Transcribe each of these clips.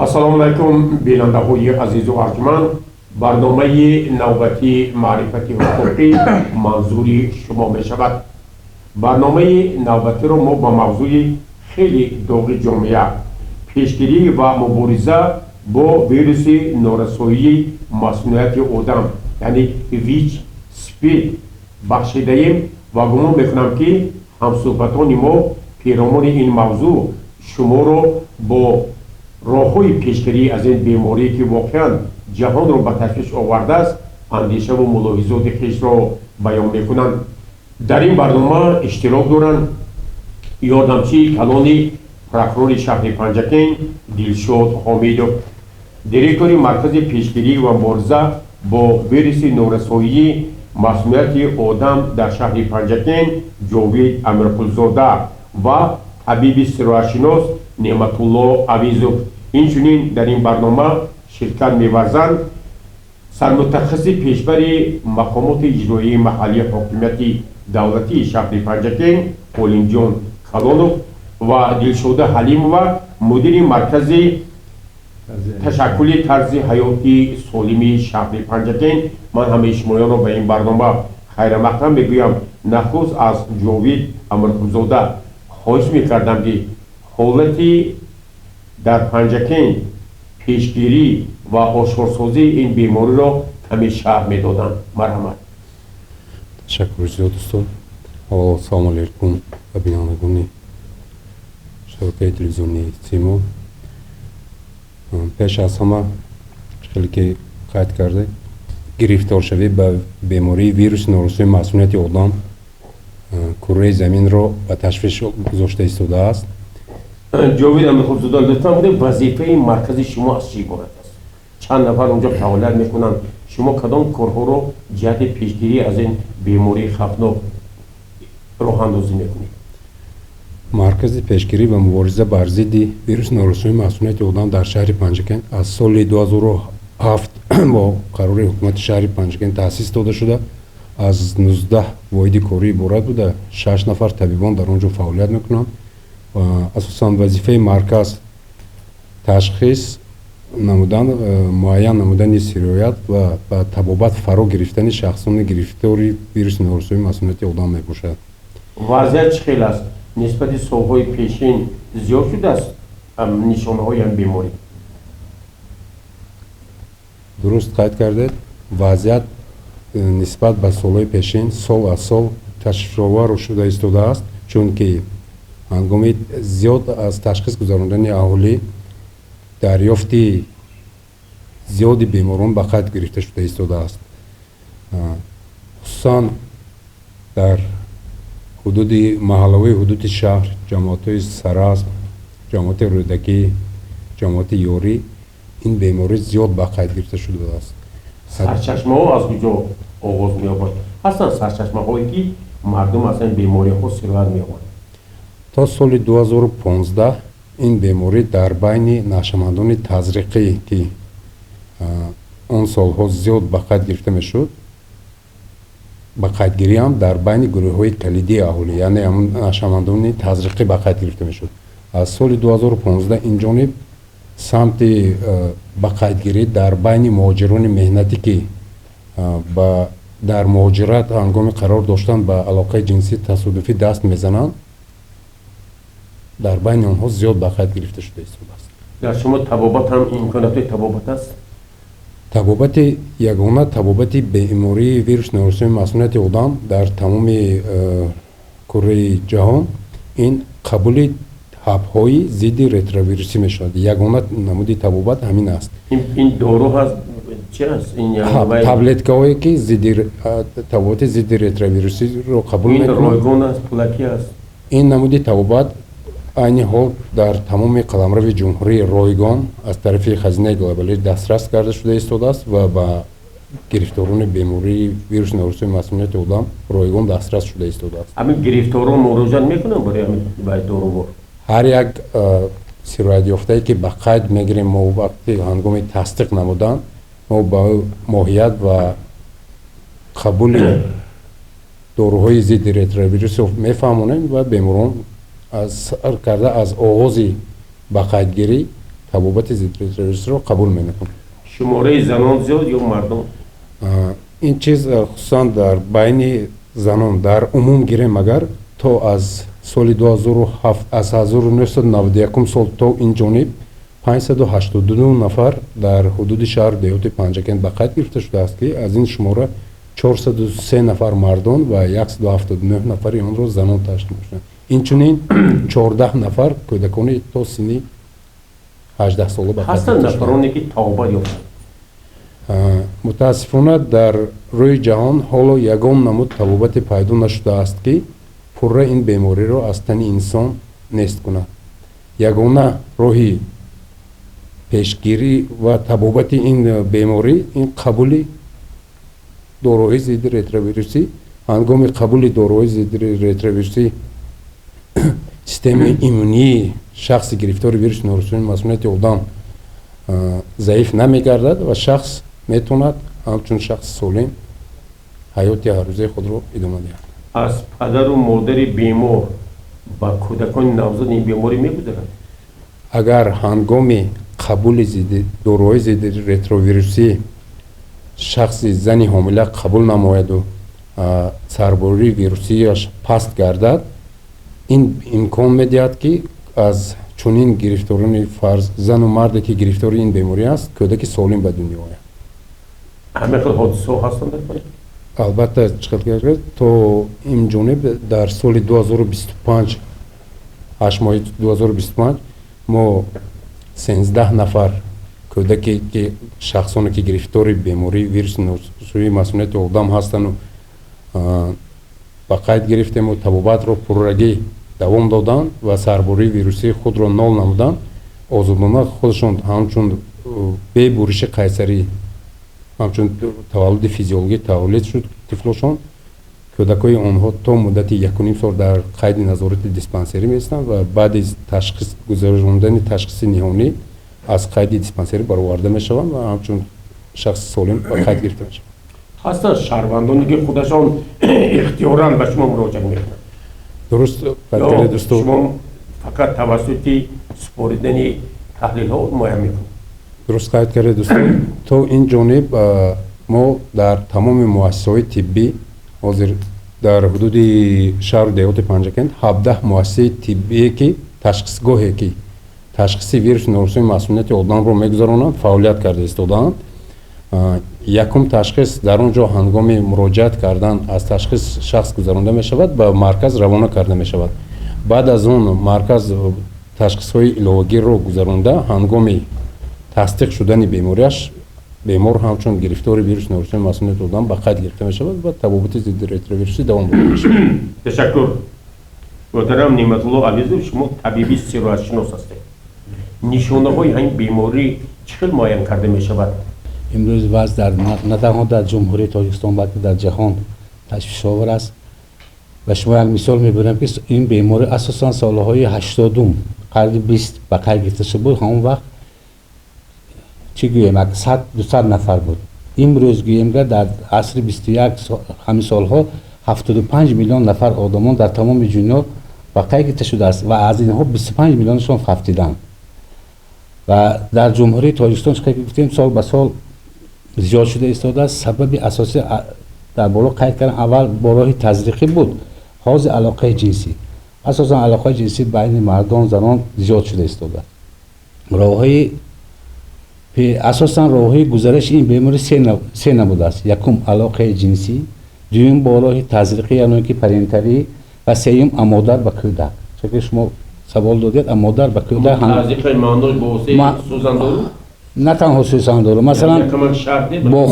Ассалому алайкум, бинандаҳои азизу арҷманд. Барномаи навбатии маърифати ҳуқуқӣ манзури шумо мешавад. Барномаи навбатиро мо ба мавзӯи хеле доғи ҷомеа, пешгирӣ ва мубориза бо вируси норасоии масунияти одам, яъне ВИЧ СПИД бахшидаем ва гумон мекунам, ки ҳамсӯҳбатони мо перомони ин мавзӯъ шуморо бо роҳҳои пешгирӣ аз ин беморӣ, ки воқеан ҷаҳонро ба ташвиш овардааст, андешаву мулоҳизоти хешро баён мекунанд. Дар ин барнома иштирок доранд ёрдамчии калони прокурори шаҳри Панҷакент Дилшод Ҳомидов, директори Маркази пешгирӣ ва мубориза бо вируси норасоии масунияти одам дар шаҳри Панҷакент Ҷовид Амирқулзода ва табиби сироятшинос Неъматулло Авизов. Инчунин дар ин барнома ширкат меварзанд сармутахассиси пешбари мақомоти иҷроии маҳаллии ҳокимияти давлатии шаҳри Панҷакент Олимҷон Калонов ва Дилшода Ҳалимова, мудири Маркази ташаккули тарзи ҳаёти солими шаҳри Панҷакент. Ман ҳамаи шумоёнро ба ин барнома хайрамақдам мегӯям. Нахуст аз Ҷовид Амирқулзода хоҳиш мекардам, ки ҳолати дар Панҷакент, пешгирӣ ва ошкорсозии ин бемориро каме шарҳ медоданд. Марҳамат. Ташаккури зиёд, устод. Аввало, салому алайкум ба бинандагони шабакаи телевизионии «Симо». Пеш аз ҳама, хеле ки қайд кардед, гирифторшавӣ ба бемории вируси норасоии масунияти одам курраи заминро ба ташвиш гузошта истодааст. Ҷовид Амирқулзода, лутфан гӯед, вазифаи маркази шумо аз чӣ иборат аст? Чанд нафар онҷо фаъолият мекунанд? Шумо кадом корҳоро ҷиҳати пешгирӣ аз ин бемории хавфнок роҳандозӣ мекунед? Маркази пешгирӣ ва мубориза бар зидди вируси норасоии масунияти одам дар шаҳри Панҷакент аз соли 2007 бо қарори ҳукумати шаҳри Панҷакент таъсис дода шуда, аз 19 воҳиди корӣ иборат буда, шаш нафар табибон дар он ҷо фаъолият мекунанд. Асосан вазифаи марказ ташхис намудан, муайян намудани сироят ва ба табобат фаро гирифтани шахсони гирифтори вируси норасоии масунияти одам мебошад. Вазъият чӣ хел аст? Нисбати солҳои пешин зиёд шудааст нишонаҳои ин беморӣ? Дуруст қайд кардед, вазъият нисбат ба солҳои пешин сол аз сол ташвишовар шуда истодааст, чунки ҳангоми зиёд аз ташхис гузарондани аҳолӣ дарёфти зиёди беморон ба қайд гирифта шуда истодааст. Хусусан дар ҳудуди маҳаллаҳои ҳудуди шаҳр, ҷамоатҳои Саразм, ҷамоати Рӯдакӣ, ҷамоати Ёрӣ ин беморӣ зиёд ба қайд гирифта шудааст. Сарчашмаҳо аз куҷо оғоз меёбанд? Ҳастанд сарчашмаҳое, ки мардум аз ин бемориҳо сироят меёбанд? То соли 2015 ин беморӣ дар байни нашъамандони тазриқӣ, ки он солҳо зиёд ба қайд гирифта мешуд, ба қайдгириам дар байни гурӯҳҳои калидии аҳолӣ, яъне ҳамун нашъамандони тазриқӣ ба қайд гирифта мешуд. Аз соли 2015 ин ҷониб самти ба қайдгирӣ дар байни муҳоҷирони меҳнатӣ, ки ба дар муҳоҷират ҳангоми қарор доштан ба алоқаи ҷинсии тасодуфӣ даст мезананд, дар байни онҳо зиёд ба қайд гирифта шуда истодааст. Дар шумо табобат ҳам, имкониятҳои табобат аст? Табобати ягона, табобати бемории вируси норасоии масунияти одам дар тамоми курраи ҷаҳон ин қабули ҳабҳои зидди ретровирусӣ мешавад. Ягона намуди табобат ҳамин аст. Ин дору ҳаст, чи аст? Таблеткаҳое, ки табобати зидди ретровирусиро қабул мекунанд. Ройгон аст, пулакӣ аст? Ин намуди табобат айни ҳол дар тамоми қаламрави ҷумҳурӣ ройгон аз тарафи Хазинаи глобалӣ дастрас карда шуда истодааст ва ба гирифторони бемории вируси норасоии масунияти одам ройгон дастрас шуда истодааст. Ҳамин гирифторон муроҷиат мекунанд барои ҳамин дорувор? Ҳар як сироятёфтае, ки ба қайд мегирем, мо вақти ҳангоми тасдиқ намудан мо ба моҳият ва қабули доруҳои зидди ретровирусро мефаҳмонем ва беморон аз сар карда аз оғози ба қайдгирӣ Табобати зидди ретровирусиро қабул менамояд. Шумораи занон зиёд ё мардон? Ин чиз, хусусан дар байни занон, дар умум гирем агар, то аз соли 2007, аз 1991 сол то ин ҷониб 582 нафар дар ҳудуди шаҳру деҳоти Панҷакент ба қайд гирифта шудааст, ки аз ин шумора 403 нафар мардон ва 179 нафари онро занон ташкил мекунанд. Инчунин 14 нафар кӯдакони то синни 18 сола ба қайд Ҳастанд гирифта шудаанд. нафароне, ки табобат ёфтанд? Мутаассифона, дар рӯи ҷаҳон ҳоло ягон намуд табобате пайдо нашудааст, ки пурра ин бемориро аз тани инсон нест кунад. Ягона роҳи пешгирӣ ва табобати ин беморӣ ин қабули доруҳои зидди ретровирусӣ. Ҳангоми қабули доруҳои зидди ретровирусӣ системаи иммунии шахси гирифтори вируси норасоии масунияти одам заиф намегардад ва шахс метавонад ҳамчун шахси солим ҳаёти ҳаррӯзаи худро идома диҳад. Аз падару модари бемор ба кӯдакони навзод ин беморӣ мегузарад? Агар ҳангоми қабули доруҳои зидди ретровирусӣ шахси зани ҳомила қабул намояду сарбории вирусияш паст гардад, ин имкон медиҳад, ки аз чунин гирифторони фарз зану марде, ки гирифтори ин беморӣ аст, кӯдаки солим ба дунё ояд. Ҳамин хел ҳодисаҳо ҳастанд дар Панҷакент? Албатта, чӣ то ин ҷониб дар соли 2025, 8 моҳи 2025 мо 13 нафар кӯдаке, ки шахсоне, ки гирифтори бемории вируси норасоии масунияти одам ҳастанду ба қайд гирифтему табобатро пуррагӣ давом доданд ва сарбории вирусии худро нол намуданд, озодона худашон ҳамчун бе буриши қайсарӣ, ҳамчун таваллуди физиологӣ таваллуд шуд тифлошон. Кӯдакҳои онҳо то муддати 1,5 сол дар қайди назорати диспансерӣ меистанд ва баъди ташхис гузарондани ташхиси ниҳонӣ аз қайди диспансерӣ бароварда мешаванд ва ҳамчун шахси солим ба қайд гирифта мешаванд. Ҳастанд шаҳрвандоне, ки худашон ихтиёран ба шумо муроҷиат мекунанд? Дуруст қайд кардед, дӯсто. Шумо фақат тавассути супоридани таҳлилҳо муайян мекунед? Дуруст қайд кардед, дӯсто. То ин ҷониб мо дар тамоми муассисаҳои тиббӣ, ҳозир дар ҳудуди шаҳру деҳоти Панҷакент 17 муассисаи тиббие, ки ташхисгоҳе, ки ташхиси вируси норасоии масунияти одамро мегузаронанд, фаъолият карда истодаанд. Якум ташхис дар он ҷо ҳангоми муроҷиат кардан аз ташхис шахс гузаронда мешавад, ба марказ равона карда мешавад. Баъд аз он марказ ташхисҳои иловагиро гузаронда, ҳангоми тасдиқ шудани бемориаш бемор ҳамчун гирифтори вируси норасоии масунияти одам ба қайд гирифта мешавад ва табобати зидди ретровирусӣ давом дода мешавад. Ташаккур. Муҳтарам Неъматулло Азизов, шумо табиби сироятшинос ҳастед. Нишонаҳои ҳамин беморӣ чӣ хел муайян карда мешавад? Имрӯз вазъ дар на танҳо дар Ҷумҳурии Тоҷикистон, балки дар ҷаҳон ташвишовар аст. Ба шумо як мисол мебарам, ки ин беморӣ асосан солҳои 80-ум қарни 20 ба қайд гирифта шуда буд. Ҳамон вақт, чӣ гӯем, 100-200 нафар буд. Имрӯз гӯем, дар асри 21, ҳамин солҳо 75 миллион нафар одамон дар тамоми дунё ба қайд гирифта шудааст ва аз инҳо 25 миллионашон фавтиданд. Ва дар Ҷумҳурии Тоҷикистон, чӣ гуфтем, сол ба сол зиёд шуда истодааст. Сабаби асосӣ дар боло қайд кардам, аввал бо роҳи тазриқӣ буд, ҳозир алоқаи ҷинсӣ, асосан алоқаи ҷинсӣ байни мардон, занон зиёд шуда истодааст. Роҳҳои асосан роҳҳои гузариши ин беморӣ се намуд аст: якум алоқаи ҷинсӣ, дуюм бо роҳи тазриқӣ, яъне ки парентералӣ, ва сеюм а модар ба кӯдак. Чунки шумо савол додед, а модар ба кӯдак. На танҳо сӯзандору, масалан, бо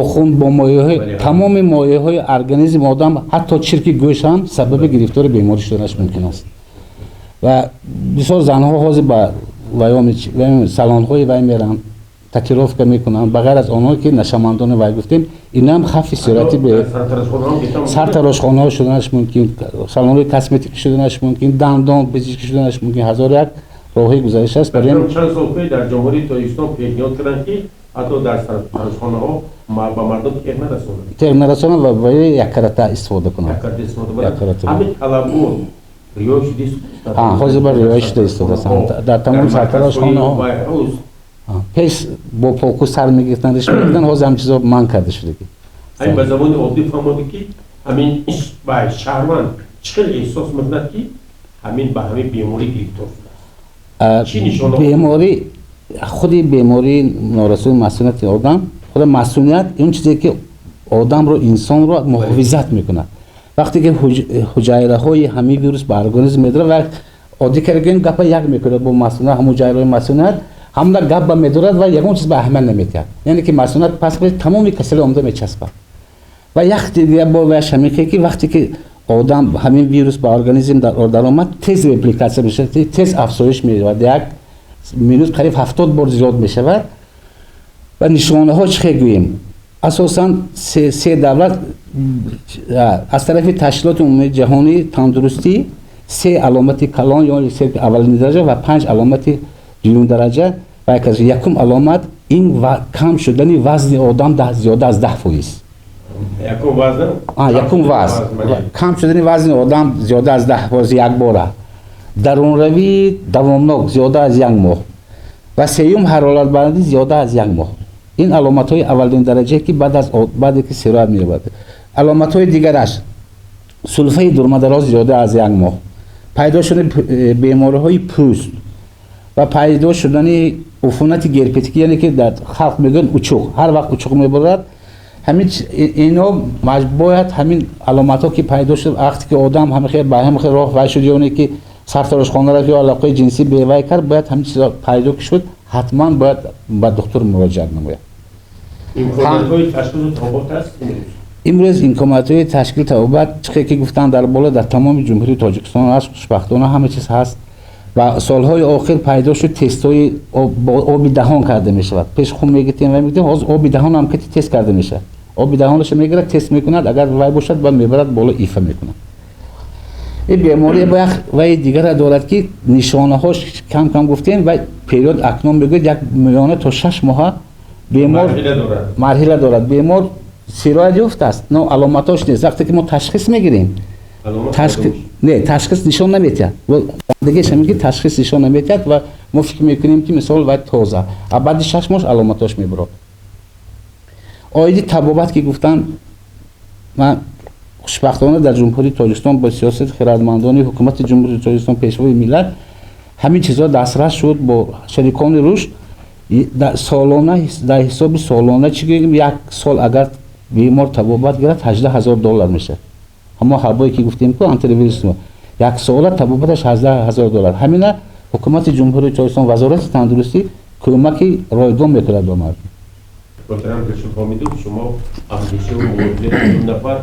хун, бо моеъҳои, тамоми моеъҳои организми одам, ҳатто чирки гӯш ҳам сабаби гирифтори беморӣ шуданаш мумкин аст. Ва бисёр занҳо ҳозир ба салонҳои вай мераванд, татуировка мекунанд. Ба ғайр аз онҳое ки нашамандони вай гуфтем, инам хавфи сирояти сартарошхонаҳо шуданаш мумкин, салонҳои косметика шуданаш мумкин, дандон пизишкӣ шуданаш мумкин. Ҳазору як роҳҳои гузариш аст. Чанд сол пеш дар Ҷумҳурии Тоҷикистон пешниҳод карданд, ки ҳатто дар сартарошхонаҳо ба мардум теғ нарасонанд. Теғ нарасонанд ва ба яккарата истифода кунанд. Ҳамин талабот. риоя шуда. Ҳозир ба риоя шуда истодааст дар тамоми сартарошхонаҳо. Пеш бо поку сар мегирифтанд, риш мегирифтанд, ҳозир ҳам чизо манъ карда шудагӣ. Ҳамин ба забони оддӣ фаҳмода, ки ҳамин шаҳрванд чӣ хел эҳсос мекунад, ки ҳамин ба ҳамин беморӣ гирифтор шудааст? Чӣ нишона? Беморӣ, худи бемории норасоии масунияти одам, худи масуният он чизе ки одамро, инсонро муҳофизат мекунад. Вақте ки ҳуҷайраҳои ҳамин вирус ба организм медорад ва оддӣ карда гапа як мекунад бо масуният, ҳамун ҳуҷайраҳои масуният ҳамна гап ба медорад ва ягон чиз ба аҳамият наметиҳад, яъне ки масуният пас тамоми касали омода мечаспад. Ва як дига бо ваяш ҳамин ки вақте ки одам ҳамин вирус ба организм даромад, тез репликатсия мешавад, тез афзоиш меёбад, як минут қариб 70 бор зиёд мешавад. Ва нишонаҳо чӣ хел гӯем, асосан се давлат аз тарафи Ташкилоти Умумии Ҷаҳонии Тандурустӣ се аломати калон ё се аввалини дараҷа ва панҷ аломати дуюм дараҷа. Ва якум аломат ин кам шудани вазни одам зиёда аз 10%. Якум вазн, кам шудани вазни одам зиёда аз 10% якбора, дарунравии давомнок зиёда аз як моҳ ва сеюм ҳароратбаландӣ зиёда аз як моҳ. Ин аломатҳои аввалин дараҷае ки баъд аз баъде ки сироят меёбад. Аломатҳои дигараш: сулфаи дурмадароз зиёда аз як моҳ, пайдо шудани бемориҳои пӯст ва пайдо шудани уфунати герпетикӣ, яъне ки дар халқ мегӯянд учуқ, ҳар вақт учуқ мебурад. Ҳамин ино бояд ҳамин аломатҳо ки пайдо шуд, вақте ки одам ҳамин хел ба ҳамин хел роҳ вай шуд, ёне ки сартарошхона рафт ё алоқаи ҷинсӣ бевай кард, бояд ҳамин чизо пайдо ки шуд, ҳатман бояд ба духтур муроҷиат намояд. Имкониятҳои ташхису табобат аст? Имрӯз имкониятҳои ташкили табобат, чӣ ки гуфтанд дар боло, дар тамоми Ҷумҳурии Тоҷикистон аст. Хушбахтона, ҳама чиз ҳаст ва солҳои охир пайдо шуд тестҳои бо оби даҳон карда мешавад. Пеш хун мегиртем ва мегиртем, ҳозир оби даҳон ҳам ки тест карда мешавад. Оби даҳонашо мегирад, тест мекунад, агар вай бошад, баъд мебарад боло, ифа мекунад. Ин беморӣ ба як ваи дигара дорад, ки нишонаҳош кам кам гуфтем ва период акнун мегӯяд як миёна то 6 моҳа бемор марҳила дорад. Бемор сироят ёфтааст, но аломатош нест. Вақте ки мо ташхис мегирем, не, ташхис нишон наметиҳад. Дигаш ҳамин ки ташхис нишон наметиҳад ва мо фикр мекунем, ки мисол вай тоза, а баъди 6 моҳ аломатош мебурад. Оиди табобат ки гуфтанд, ман хушбахтона дар Ҷумҳурии Тоҷикистон бо сиёсати хирадмандони Ҳукумати Ҷумҳурии Тоҷикистон, Пешвои миллат, ҳамин чизҳо дастрас шуд. Бо шарикони рушд солона, дар ҳисоби солона, чӣ гӯем, як сол агар бемор табобат гирад, 18 000 доллар мешавад. Ҳамо ҳабое ки гуфтем ку антивирус, як сола табобаташ 18 000 доллар. Ҳамина Ҳукумати Ҷумҳурии Тоҷикистон, Вазорати тандурустӣ кӯмаки ройгон мекунад ба мардум. Муҳтарам Дилшод Ҳомидов, шумо андешаву муроҷиати ду нафар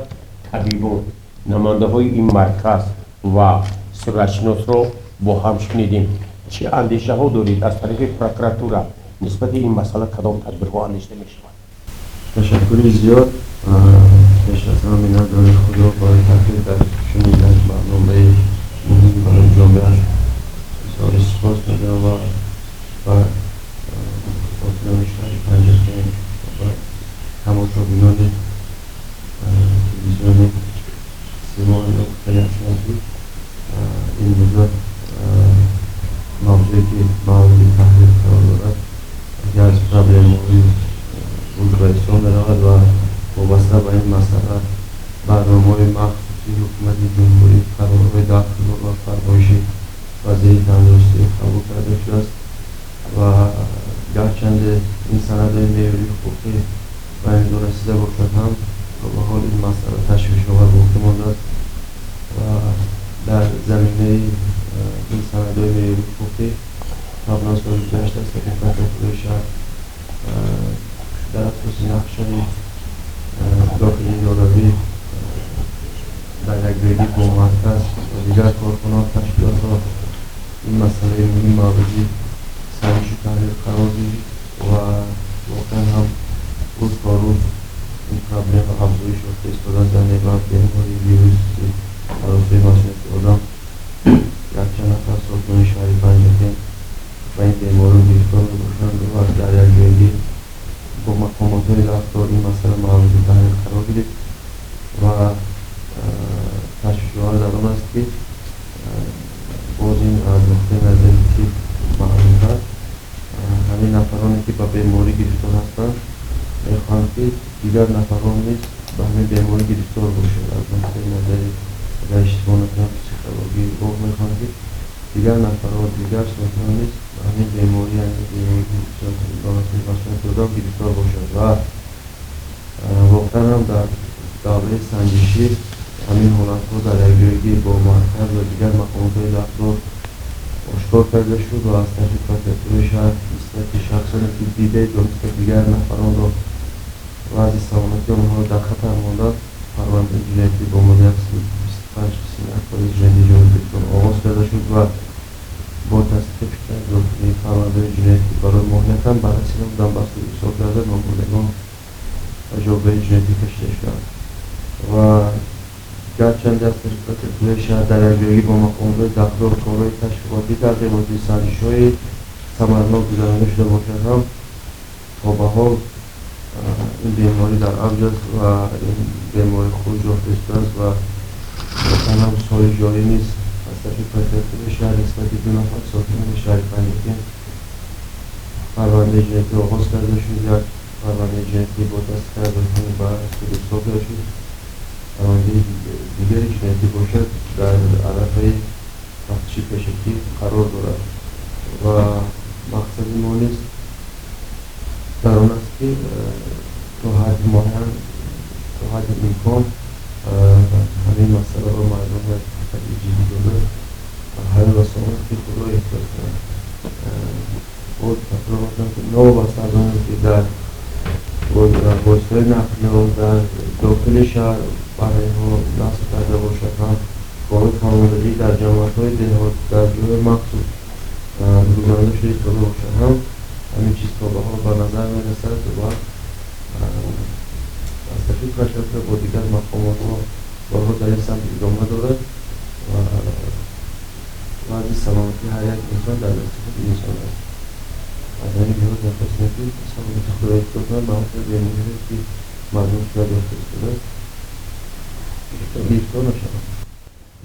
табибон, намояндаҳои ин марказ ва сироятшиносро бо ҳам шунидем. Чӣ андешаҳо доред? Аз тарафи прокуратура нисбати ин масъала кадом тадбирҳо андешида мешавад? Ташаккури зиёд. Пеш аз ҳама миннатдории худро барои таклиф дар чунин як барномаи муҳим барои ҷомеа изҳори сипос мекунам ва ба сокинони шаҳри Панҷакент ва тамошобинони телевизиони Симо гуфтани ҳастам, ки имрӯза мавзӯе ки мавриди таҳлил қарор дорад, яке аз проблемаҳои рӯз ба ҳисоб меравад ва вобаста ба ин масъала барномаҳои махсуси Ҳукумати Ҷумҳурӣ, қарорҳои дахлдор ва фармоиши вазири тандурустӣ қабул карда шудааст. Ва гарчанде ин санадҳои меъёрии ҳуқуқӣ ба имзо расида бошад ҳам, то ба ҳол ин масъала ташвишовар боқӣ мондааст. Ва дар заминаи ин санадҳои меъёрии ҳуқуқӣ қаблан соли гузашта сокин прокуратураи шаҳр дар асоси нақшаи дохилии идоравӣ дар якҷоягӣ бо марказ ва дигар корхонаҳо, ташкилотҳо ин масъалаи муҳим мавриди санҷишу таҳлил қарор гирифт. Ва воқеан ҳам рӯз то рӯз ин проблема афзоиш ёфта истодааст, яъне ба бемории вируси норасоии масунияти одам якчанд нафар сокинони шаҳри Панҷакент ба ин беморӣ гирифтор мебошанд. Ва дар якҷоягӣ бо мақомотҳои дахлдор ин масъала мавриди таҳлил қарор гирифт. Ва ташвишовар дар он аст, ки Боз ин аз нуқтаи назари тиб маълумтар, ҳамин нафароне, ки ба беморӣ гирифтор ҳастанд, мехоҳанд, ки дигар нафарон низ ба ҳамин беморӣ гирифтор бошанд. Аз нуқтаи назари, агар иштибоҳ накунам, психологӣ, мехоҳанд, ки дигар нафарон, дигар сокинон низ ба ҳамин беморӣ, яъне бемории масунияти одам гирифтор бошад. Ва воқеан ҳам дар давраи санҷишӣ ҳамин ҳолатҳо дар якҷоягӣ бо марказ ва дигар мақомотҳои дахлдор ошкор карда шуд ва аз тарафи прокуратураи шаҳр нисбати шахсоне, ки дидаи дониста дигар нафаронро, вазъи саломатии онҳоро дар хатар монданд, парвандаи ҷиноятӣ бо моддаи 125 қисми 1 Кодекси ҷиноятии Ҷумҳурии Тоҷикистон оғоз карда шуд ва бо тасдиқи парвандаи ҷиноятӣ барои моҳиятан баррасӣ намудан ба суд ирсол карда, номбурдагон ба ҷавобгарии ҷиноятӣ кашида шуданд. Ва гарчанде аз тарафи прокуратураи шаҳр дар якҷоягӣ бо мақомотҳои дахлдор корҳои ташвиқотӣ, тарғиботӣ, санҷишҳои самаранок гузаронида шуда бошад ҳам, то ба ҳол ин беморӣ дар авҷ аст ва ин беморӣ хуруҷ ёфта истодааст. Ва воқеан ҳам соли ҷорӣ низ аз тарафи прокуратураи шаҳр нисбати ду нафар сокинони шаҳри Панҷакент парвандаи ҷиноятӣ оғоз карда шуд. Як парвандаи ҷиноятӣ бо тасдиқ ба суд ирсол карда шуд, парвандаи дигари ҷиноятӣ бошад, дар арафаи тафтиши пешакӣ қарор дорад. Ва мақсади мо низ дар он аст, ки то ҳадди муайян, то ҳадди имкон ҳамин масъаларо мардум бояд хеле ҷиддӣ дода, ҳаёт ва саломатии худро эҳтиёт кунанд. Боз такрор мекунам, ки новобаста аз оне ки дар воситаҳои нақлиёт дар дохили шаҳр бароиҳо насб карда бошад ҳам, корҳои фаҳмондагӣ дар ҷамоатҳои деҳот, дар ҷойҳои махсус гузаронида шуда истода бошад ҳам, ҳамин чиз то ба ҳол ба назар мерасад ва аз тарафи прокуратура бо дигар мақомотҳо корҳо дар ин самт идома дорад. Ва вазъи саломатии ҳар як инсон дар дасти худи инсон аст. Аз ҳамин лиҳоз дархост, ки саломатии худро эҳтиёт кунанд, ба ҳамин бемориҳое, ки мардум сурат ёфта истодааст, гирифтор нашаванд.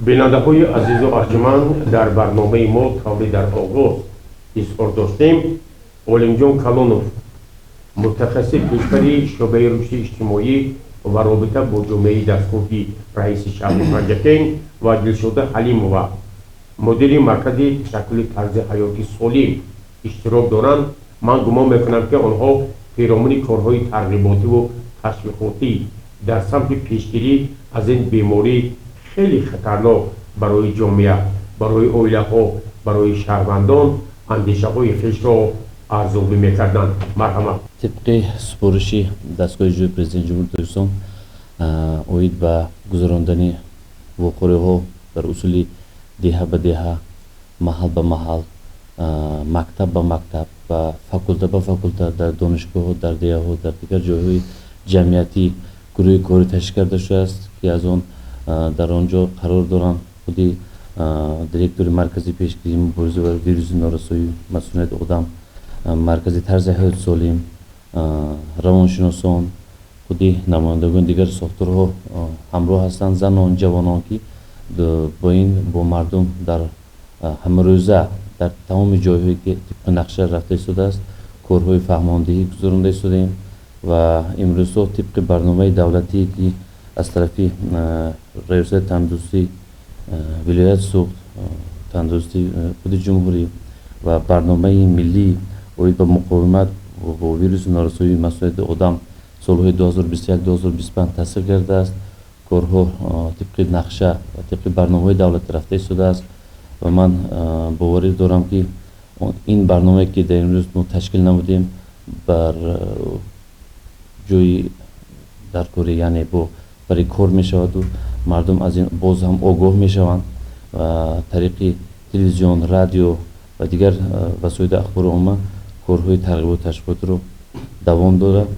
Бинандаҳои азизу арҷуманд, дар барномаи мо, тавре дар оғоз изҳор доштем, Олимҷон Калонов, мутахассиси пешбари шӯъбаи рушди иҷтимоӣ ва робита бо ҷомеаи дастгоҳи раиси шаҳри Панҷакент, ва Дилшода Ҳалимова, мудири маркази ташаккули тарзи ҳаёти солим, иштирок доранд. Ман гумон мекунам, ки онҳо пиромуни корҳои тарғиботиву ташвиқотӣ дар самти пешгирӣ аз ин беморӣ хеле хатарнок барои ҷомеа, барои оилаҳо, барои шаҳрвандон андешаҳои хешро арзёбӣ мекарданд. Марҳамат. Тибқи супориши дастгоҳи иҷроии Президенти Ҷумҳурии Тоҷикистон оид ба гузарондани вохӯриҳо дар усули деҳа ба деҳа, маҳал ба маҳал, мактаб ба мактаб ва факулта ба факулта, дар донишгоҳҳо, дар деҳаҳо, дар дигар ҷойҳои ҷамъиятӣ гурӯҳи корӣ ташкил карда шудааст, ки аз он дар он ҷо қарор доранд худи директори маркази пешгирии мубориза бар вируси норасоии масунияти одам, маркази тарзи ҳаёти солим, равоншиносон, худи намояндагони дигар сохторҳо ҳамроҳ ҳастанд, занон, ҷавонон, ки бо ин бо мардум дар ҳамарӯза дар тамоми ҷойҳое, ки тибқи нақша рафта истодааст, корҳои фаҳмондиҳӣ гузаронда истодаем. Ва имрӯзҳо тибқи барномаи давлатие, ки аз тарафи Раёсати тандурустии вилояти Суғд, тандурустии худи ҷумҳурӣ ва барномаи миллӣ оид ба муқовимат бо вируси норасоии масунияти одам солҳои 2021-2025 тасдиқ гардааст, корҳо тибқи нақша ва тибқи барномаҳои давлатӣ рафта истодааст. Ва ман боварӣ дорам, ки ин барномае, ки дар имрӯз мо ташкил намудем, бар ҷои даркорӣ, яъне бо барои кор мешаваду мардум аз ин боз ҳам огоҳ мешаванд ва тариқи телевизион, радио ва дигар васоити ахбори омма корҳои тарғибу ташвиқотиро давом дорад.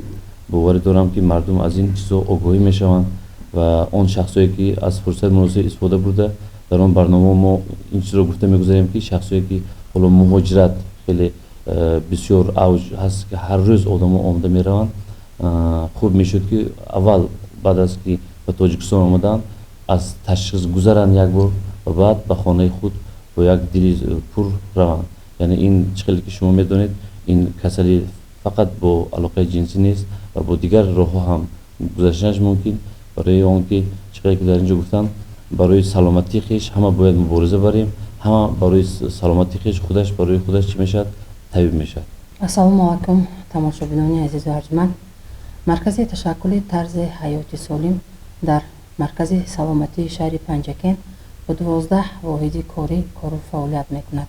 Боварӣ дорам, ки мардум аз ин чизҳо огоҳӣ мешаванд ва он шахсое, ки аз фурсати муносиб истифода бурда, дар он барнома мо ин чизро гуфта мегузарем, ки шахсое, ки ҳоло муҳоҷират хеле бисёр авҷ ҳаст, ки ҳар рӯз одамо омада мераванд, хуб мешуд, ки аввал баъд аз ки ба Тоҷикистон омаданд, аз ташхис гузаранд як бор ва баъд ба хонаи худ. Бо як дили пур раванд. Яъне ин чӣ хеле ки шумо медонед, ин касалӣ фақат бо алоқаи ҷинсӣ нест ва бо дигар роҳҳо ҳам гузаштанаш мумкин. Барои он ки чӣ хеле ки дар ин ҷо гуфтам, барои саломатии хеш ҳама бояд мубориза барем, ҳама барои саломатии хеш худаш барои худаш чӣ мешавад, табиб мешавад. Ассалому алайкум, тамошобинони азизу арҷманд. Маркази ташаккули тарзи ҳаёти солим дар маркази саломатии шаҳри Панҷакент бо 12 воҳиди корӣ кору фаъолият мекунад.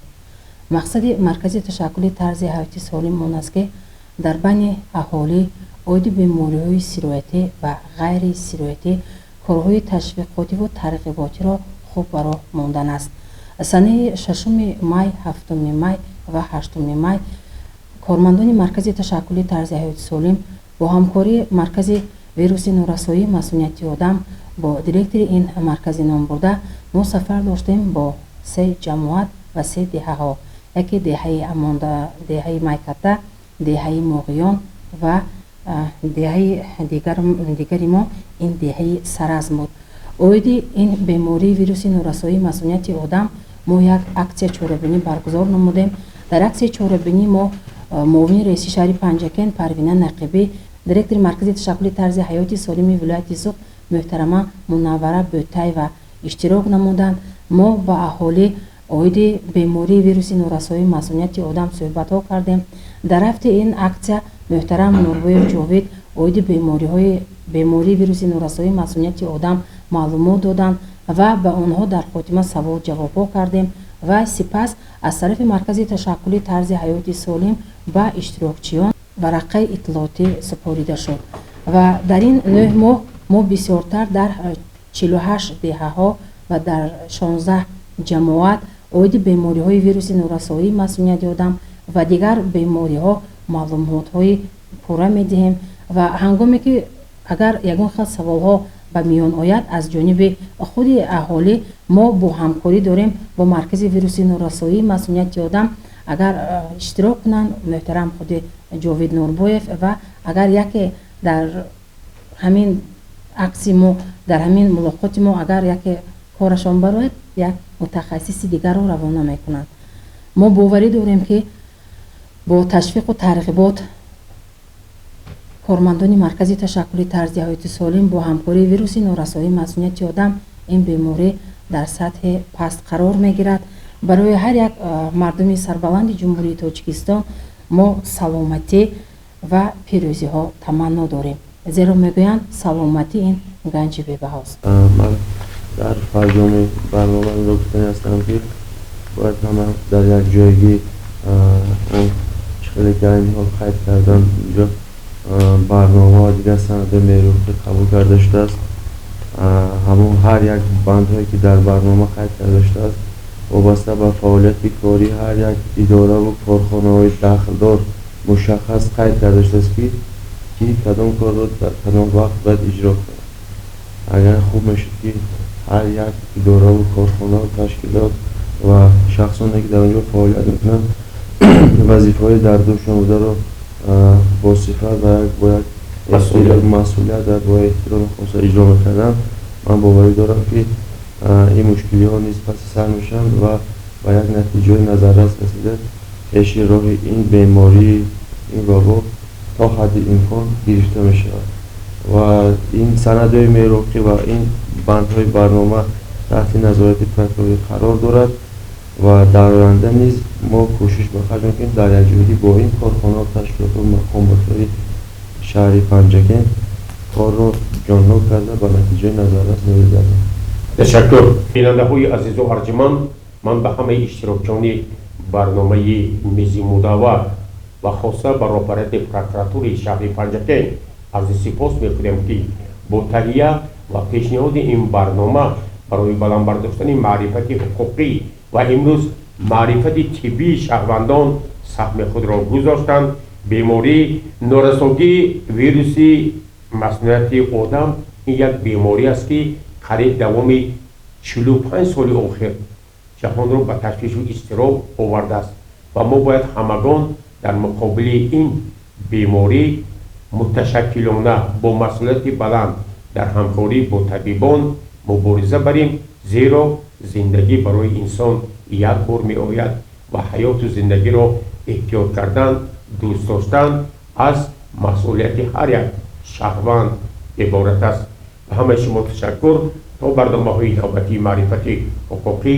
Мақсади маркази ташаккули тарзи ҳаёти солим он аст, ки дар байни аҳолӣ оиди бемориҳои сироятӣ ва ғайри сироятӣ корҳои ташвиқотиву тарғиботиро хуб ба роҳ мондан аст. Санаи 6 май, 7 май ва 8 май кормандони маркази ташаккули тарзи ҳаёти солим бо ҳамкории маркази вируси норасоии масунияти одам бо директори ин маркази номбурда мо сафар доштем бо се ҷамоат ва се деҳаҳо: яке деҳаи Амонда, деҳаи Майката, деҳаи Моғиён ва деҳаи дигари мо ин деҳаи Саразм буд. Оиди ин бемории вируси норасоии масунияти одам мо як аксия чорабинӣ баргузор намудем. Дар аксияи чорабинӣ мо муовини раиси шаҳри Панҷакент Парвина Нақибӣ, директори маркази ташаккули тарзи ҳаёти солими вилояти Суғд муҳтарама Мунаввара Бӯтаева иштирок намуданд. Мо ба аҳолӣ оиди бемории вируси норасоии масунияти одам суҳбатҳо кардем. Дар рафти ин аксия муҳтарам Нурбоев Ҷовид оиди бемории вируси норасоии масунияти одам маълумот доданд ва ба онҳо дар хотима савол ҷавобҳо кардем ва сипас аз тарафи маркази ташаккули тарзи ҳаёти солим ба иштирокчиён варақаи иттилоотӣ супорида шуд. Ва дар ин 9 моҳ мо бисёртар дар 48 деҳаҳо ва дар 16 ҷамоат оиди бемориҳои вируси норасоии масунияти одам ва дигар бемориҳо маълумотҳои пурра медиҳем. Ва ҳангоме ки агар ягон хел саволҳо ба миён ояд аз ҷониби худи аҳолӣ, мо бо ҳамкорӣ дорем бо маркази вируси норасоии масунияти одам. Агар иштирок кунанд муҳтарам худи Ҷовид Нурбоев ва агар яке дар ҳамин акси мо, дар ҳамин мулоқоти мо агар яке корашон барояд, як мутахассиси дигарро равона мекунанд. Мо боварӣ дорем, ки бо ташвиқу тарғибот кормандони маркази ташаккули тарзи ҳаёти солим бо ҳамкории вируси норасоии масунияти одам ин беморӣ дар сатҳи паст қарор мегирад. Барои ҳар як мардуми сарбаланди Ҷумҳурии Тоҷикистон мо саломатӣ ва пирӯзиҳо таманно дорем, зеро мегӯянд, саломатӣ ин ганҷи бебаҳост. Ман дар фарҷоми барнома инро гуфтанӣ ҳастам, ки бояд ҳама дар як ҷойгӣ, он чӣ хеле ки айни ҳол қайд кардам, инҷо барнома ва дигар санадҳои меъёрӣ қабул карда шудааст. Ҳамон ҳар як бандҳое ки дар барнома қайд карда шудааст, вобаста ба фаъолияти корӣ ҳар як идораву корхонаҳои дахлдор мушаххас қайд карда шудааст, ки ки кадом корро дар кадом вақт бояд иҷро кунад. Агар хуб мешуд, ки ҳар як идораву корхонаву ташкилот ва шахсоне ки дар он ҷо фаъолият мекунанд, вазифаҳои дар дӯшон бударо бо сифат ва бо як масъулият ва бо эҳтироми хоса иҷро мекарданд, ман боварӣ дорам, ки ин мушкилиҳо низ паси сар мешаванд ва ба як натиҷаи назаррас расида, пеши роҳи ин бемории ин вабо то ҳадди имкон гирифта мешавад. Ва ин санадҳои меъёрӣ ва ин бандҳои барнома таҳти назорати прокурорӣ қарор дорад ва дар оянда низ мо кӯшиш ба харҷ мекунем, дар якҷоягӣ бо ин корхонаҳо, ташкилоту мақомотҳои шаҳри Панҷакент корро ҷоннок карда, ба натиҷаи назаррас ноил гардем. Ташаккур. Бинандаҳои азизу арҷманд, ман ба ҳамаи иштирокчиёни барномаи мизи мудаввар ва хоса ба роҳбарияти прокуратураи шаҳри Панҷакент арзи сипос мекунем, ки бо таҳия ва пешниҳоди ин барнома барои баланд бардоштани маърифати ҳуқуқӣ ва имрӯз маърифати тиббии шаҳрвандон саҳми худро гузоштанд. Бемории норасогии вируси масунияти одам ин як беморӣ аст, ки қариб давоми 45 соли охир ҷаҳонро ба ташвишу изтироб овардааст ва мо бояд ҳамагон дар муқобили ин беморӣ муташаккилона бо масъулияти баланд дар ҳамкорӣ бо табибон мубориза барем, зеро Зиндагӣ барои инсон як бор меояд ва ҳаёту зиндагиро эҳтиёт кардан, дӯст доштан аз масъулияти ҳар як шаҳрванд иборат аст. Ба ҳамаи шумо ташаккур. То барномаҳои навбатии маърифати ҳуқуқӣ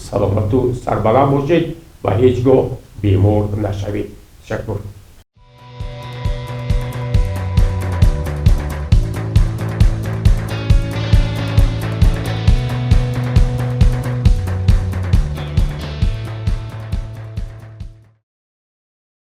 саломату сарбаланд бошед ва ҳеҷ гоҳ бемор нашавед. Ташаккур.